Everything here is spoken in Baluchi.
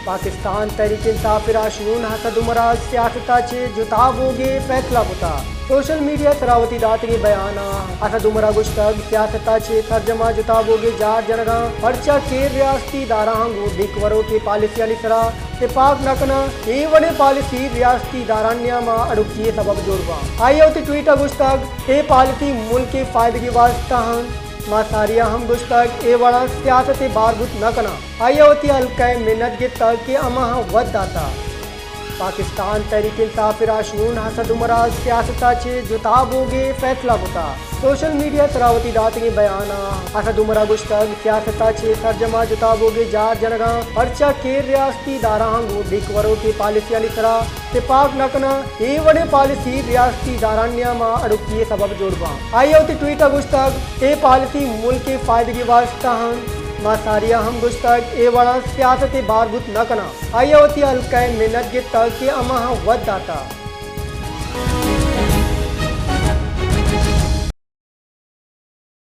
پاکستان تحریک انصاف ءِ راہشون اسد عمر ءَ سیاست ءَ چہ جتا بوگ ءِ فیصلہ کتگ۔ سوشل میڈیا ءِ سرا وتی داتگیں بیان ءَ اسد عمر ءَ گوشتگ، سیاست ءَ چہ سرجم ءَ جتا بوگ ءِ جار جنگ ءَ آں، پرچا کہ ریاستی ادارہاں گوں ڈیک وروکیں پالیسیانی سرا تپاک نہ کناں، اے وڑیں پالیسی ریاستی ادارہانی نیام ءَ اڑکتی ءِ سبب جوڑ باں۔ آئی ءَ وتی ٹویٹ ءَ گوشتگ، اے پالیسی ملک ءِ فائدگ ءِ واستہ انت۔ ما ساری ءَ ہم گوشتگ، اے وڑاں سیاست ءِ بار بوت نہ کناں۔ آئی ءَ وتی حلقہ ءِ منت گپتگ کہ ہماہاں وت داتگ۔ پاکستان تحریک انصاف ءِ راہشون اسد عمر ءَ سیاست ءَ چہ جتا بوگ ءِ فیصلہ کتگ۔ سوشل میڈیا ءِ سرا وتی داتگیں بیان ءَ اسد عمر ءَ گوشتگ، سیاست ءَ چہ سرجم ءَ جتا بوگ ءِ جار جنگ ءَ آں، پرچا کہ ریاستی ادارہاں گوں ڈیک وروکیں پالیسیانی سرا تپاک نہ کناں، اے وڑیں پالیسی ریاستی ادارہانی نیام ءَ اڑکتی ءِ سبب جوڑ باں۔ آئی ءَ وتی ٹویٹ ءَ گوشتگ، اے پالیسی ملک ءِ فائدگ ءِ واستہ انت۔ ما ساری ءَ ہم گوشتگ، اے وڑاں سیاست ءِ بار بوت نہ کناں۔ آئی ءَ وتی حلقہ ءِ منت گپتگ کہ ہماہاں وت داتگ۔